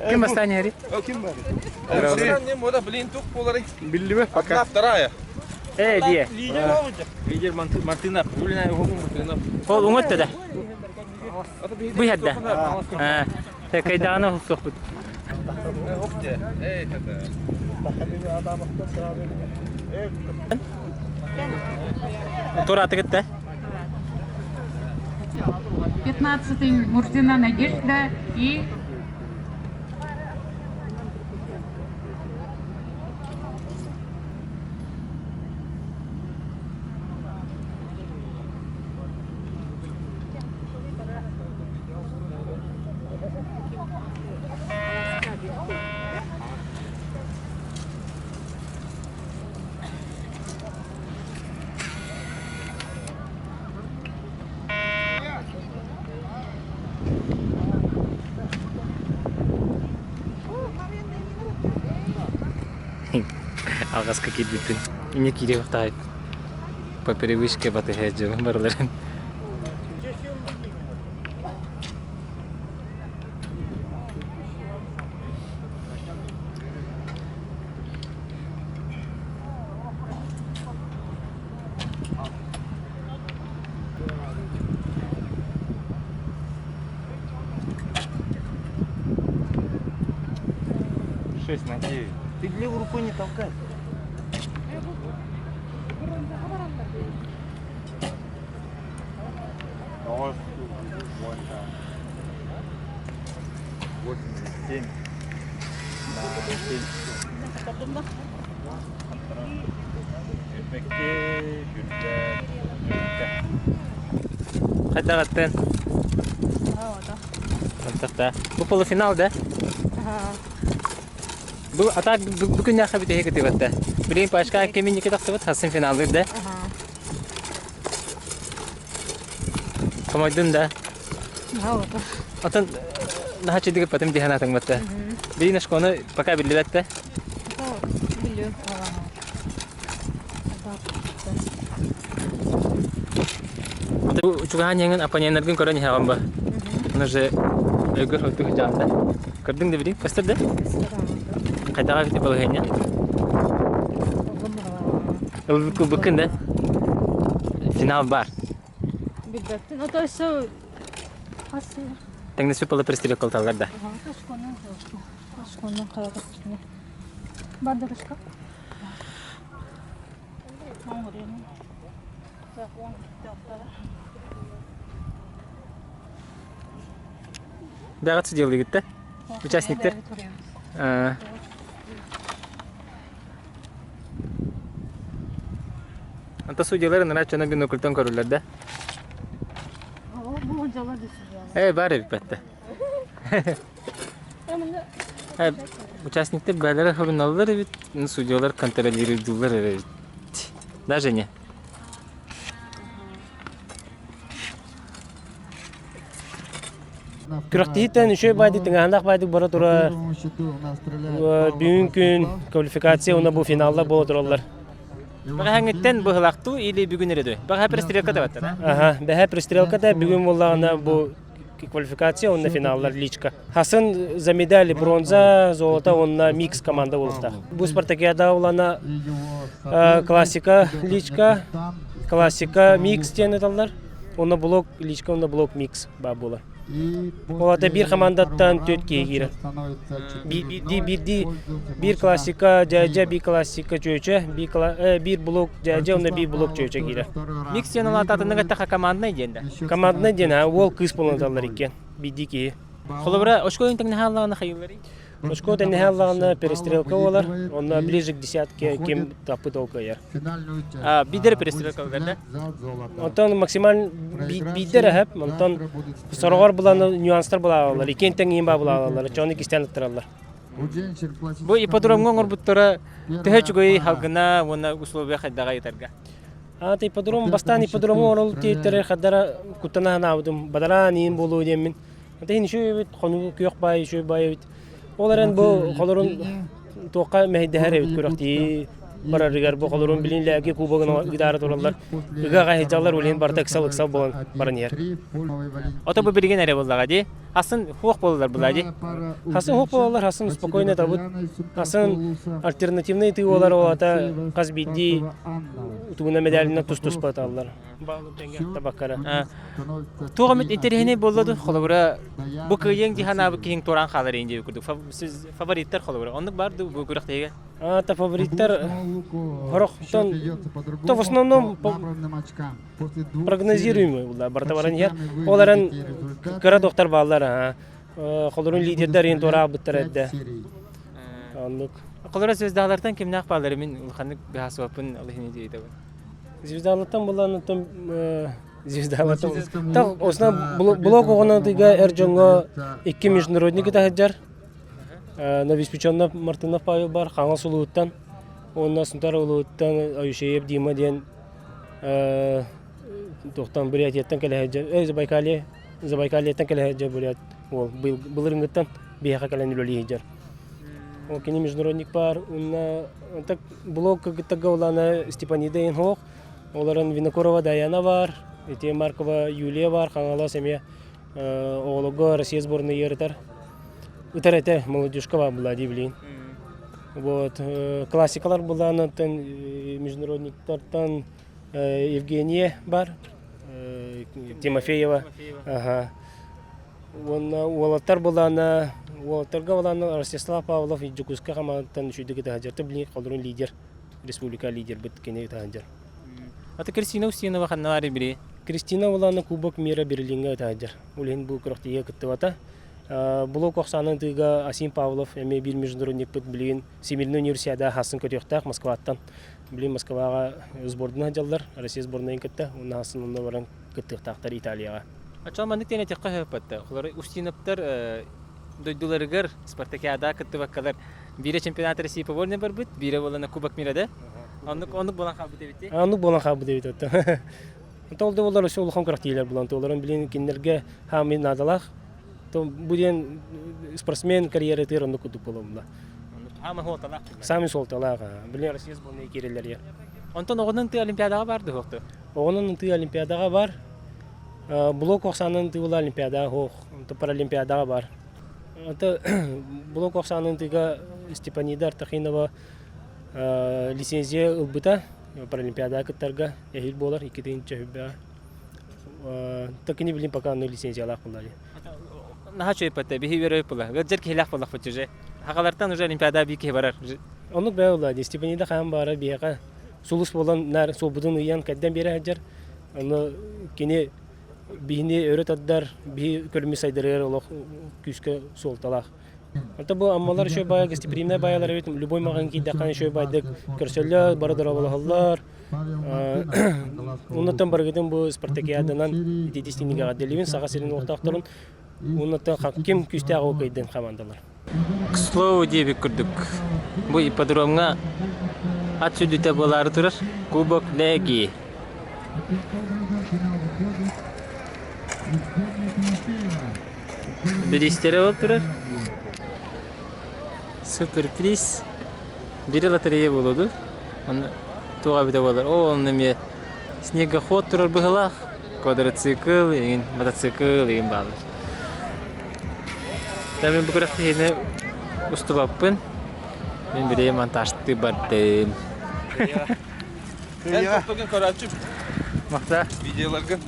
Ким бастаан иһэрий? Ким бар? Блин, тух буоларый? Биллибэ пока. Одна вторая. Э, дие. Лидер Мартынов. Мартынов. Ол уҥат да. Бу иһэрдэ. Кайдаана хусуохпут. Турааты кытта. 15-й Мурзина Надежда и Алҕаска киирбиппин. Инньэ киириэхтээх по привычке батыһа дьыбын барыларын. Шесть на девять. Ты левой рукой не толкай. 7. Хайдаҕыттан? Антахта. Бу полуфинал да? Бу атак бу күннээххэ бүтэһик ытыыбатта. Билигин Пашка кэмин тахсыбыт хассын финаллыыр да? Хомойдун да? Отон наһаа чэйдик ыппатым дии санаатыҥ батта. Билигин очкону пока биллибэт да? Чугаһаан иһэҥҥин оппоненнаргын көрөн иһэҕин ба? Ону же өйгөр хоту сылдьаҕын да? Көрдүҥ да билигин? Көстөр да? Хайдаҕа эбит балаһыанньа? Ылбыккын да? Финал бар. Билбэппин. Ото өссө хас Тэҥнэспит буола пристрелка ылталлар да? Ошконнон хайа Бардырышка. Бэҕэт судьялыыгыт да? Участниктар? Онто судьялар ыныраа дьоно бинокльтан көрөллөр да? Ээ, баар эбит бэтте. Э, участниктар бээлэрэ хоруналлар эбит, судьялар контролируйдуулар эбит. Да, Женя? Күрэхтэһииттэн үчүгэй баайдык, тыҥааһыннаах баайдык бара турар. Бүгүн күн квалификация уонна бу финаллар буола тураллар. Бэҕэһээҥҥиттэн быһылаахтуу или бүгүн эрэ дуй? Бэҕэһээ пристрелка да баттар, Аха, бэһээ пристрелка да бүгүн буоллаҕына бу квалификация уонна финаллар личка. Хасын за медали бронза, золото уонна микс команда буолуохтаах. Бу спартакиада улана классика личка, классика микс диэн эталлар. Онно блок личка, онно блок микс баа буолар. Ол ата биир командаттан төрт киһи киирэр. Биирдии биир классика дьээдьэ, биир классика чүөчэ, биир блок дьээдьэ, онно биир блок чүөчэ киирэр. Микс диэн улаатаатыннык эттэххэ команднай диэн да? Команднай диэн, уол кыыс буолан ыталлар иккиэн, биирдии киһи. Холобура, очко тэҥнэһэ аллаҕына хайыылларый? Очко тэҥнэһэ аллаҕына перестрелка буолар, онно ближе к десятке ким таппыт ол кыайар. Биирдэрэ перестрелка буолар да? Онтон максимально биирдэр эһэп, онтон сороҕор булан нюанстар булаалалар, иккиэн тэҥ баа булаалалар, чону иккистээн ыттараллар. Бу ипподромҥа оҥорбуттара төһө үчүгэй халгына уонна условия хайдаҕа ыйытарга? Аата ипподром бастаан ипподрому оҥорол тиэйтэрэр хардара куттана санаабытым, бадараан иин буолуо диэммин. Ата иһин үчүгэй эбит, хонуу күөх баай үчүгэй баай эбит. Ол эрэн бу холорун туохха мэһэйдэһэр эбит күрэхтии. барарыгар бу холорун билин лээги кубогын ыытаары тураллар. Ыга хаһыдьаллар улин барыта ыксал-ыксал буолан баран иһэр. Ото бу билигин эрэ буоллаҕа дии. Асын хуох буолалар була дии. Хасын хуох буолалар, хасын спокойно табыт. Хасын альтернативный тыы буолар оата хас биирдии тугуна медалынан тус-туспа ыталлар. Табаккара. Туох эмит интэриэһинэй буолла ду холобура бу кыайыаҥ дии санаабыт киһиҥ туораан хаалар иин диэбит курдук фавориттар холобура оннук бар ду бу күрэхтэһиигэ А, фавориттар хорохтон то в основном прогнозируемый була барыта баран иһэр. Ол эрэн кыра доктор бааллар холорун лидердэр иин туораабыттар эрдэ. Оннук. Холоро звездалартан кимнээх бааллар мин улаханнык быһаасыбаппын ол иһин диэтэбин. Звездалартан булан оттон звездалартан так основ блок оҕонотыга эр дьоҥҥо икки международник ытаһыдьар. Новоиспеченнов Мартынов Павел бар Хаҥас улууттан уонна Сунтар улууттан Аюшеев Дима диэн туохтан Бурятияттан кэлэ сылдьар Забайкалье Забайкальеттан кэлэ сылдьар бурят уол былырыҥҥыттан биһиэхэ кэлэн үлэлии сылдьар. Ол кини международник баар уонна так блок кытта улаана Степанида Инхох олорон Винокурова Даяна бар ити Маркова Юлия бар Хаҥалас эмиэ оҕолорго Россия сборная ыарытар ытар этэ молодежка баар была дии билигин вот классикалар былаанаттан международниктартан Евгения бар Тимофеева ага уонна уолаттар былаана уолаттарга былаана Ростислав Павлов Дьокуускай хамаандаттан үчүгдүк ытаһадьар билигин холорун лидер республика лидербит кини ытаһадьар Ата Кристина Устинова ханна баар били? Кристина Улана Кубок мира Берлиҥҥэ ытаһадьар. Ол иһин бу күрэхтэһиигэ кыттыбата. Блок охсаанын тыыга Асим Павлов эмиэ биир международникпыт билигин Всемирный универсиада хасын көтүөхтээх Москваттан. Билигин Москваҕа сбордун сылдьаллар, Россия сборнайын кытта. Уонна хасын онно баран кыттыахтаахтар Италияҕа. Оччоҕо маннык диэн этиэххэ сөп Холор Устиновтар дойдуларыгар спартакиадаҕа кыттыбаккалар биирэ чемпионат России по вольной барбыт, биирэ буолана Кубок мира да? Оннук оннук буолан хаалбыт эбит. Оннук буолан хаалбыт эбит оттон. Ол да буоллар өссө улахан күрэхтэһиилэр булан туоларын билин кинилэргэ хаамыы наадалаах. Бу диэн спортсмен карьератыгар оннук курдук буолумна. Саамай суолталаах. Саамай суолталаах. Билин Россия сборная киирэллэр. Онтон оҕонон тыы Олимпиадаҕа бар дуһуохту? Оҕонон тыы Олимпиадаҕа бар. Блок охсаанын тыыла Олимпиадаҕа хоох. Паралимпиадаҕа бар. Это блок охсаанын тыга Степанида Артахинова лицензия ылбыта Паралимпиадаҕа кыттарга эһиил буолар 2 тыһыынча Так не билим пока ону лицензиялаах буолла Наһаа үчүгэй биһи үөрөй була. Ыалдьар киһилээх буоллахпыт уже. Хахалартан уже Олимпиада бии киһи барар. Оннук бээ буолла дии. Степанида хаһан баара биһиэхэ сулус буолан наар суолбутун ыйан кэрдэн биэрэ сылдьар. Ону кини биһини өрө тардар, биһи көрүмү сайдарыгар олох күүскэ суолталаах. Онто бу Аммалар еще баай гостеприимнай баайалар эбит, любой маҕан киирдэххэ еще байдык көрсөллөр, бары дорооболоһоллор. Оннуттан барыгытын бу спартакиаданан ититистинигэ эҕэрдэлиибин Саха сирин олохтоохторун уоннаттан ким күүстээх ол кыайдын хамаандалар. К слову диэбит курдук, бу ипподромҥа ат сүдүтэ буолаары турар Кубок Леги. Бириистэрэ ол турар. Суперприз. Бири лотерея буолуо Онно туох эбитэ буолар. Оо, онно эмиэ снегоход турар быһыылаах. Квадроцикл, игин, мотоцикл игин бааллар. Да мин бу күрэхтэһиини устубаппын. Мин били монтажтыы бардым. Эн топтогун көрөөччүм. Махта. Видеоларгын.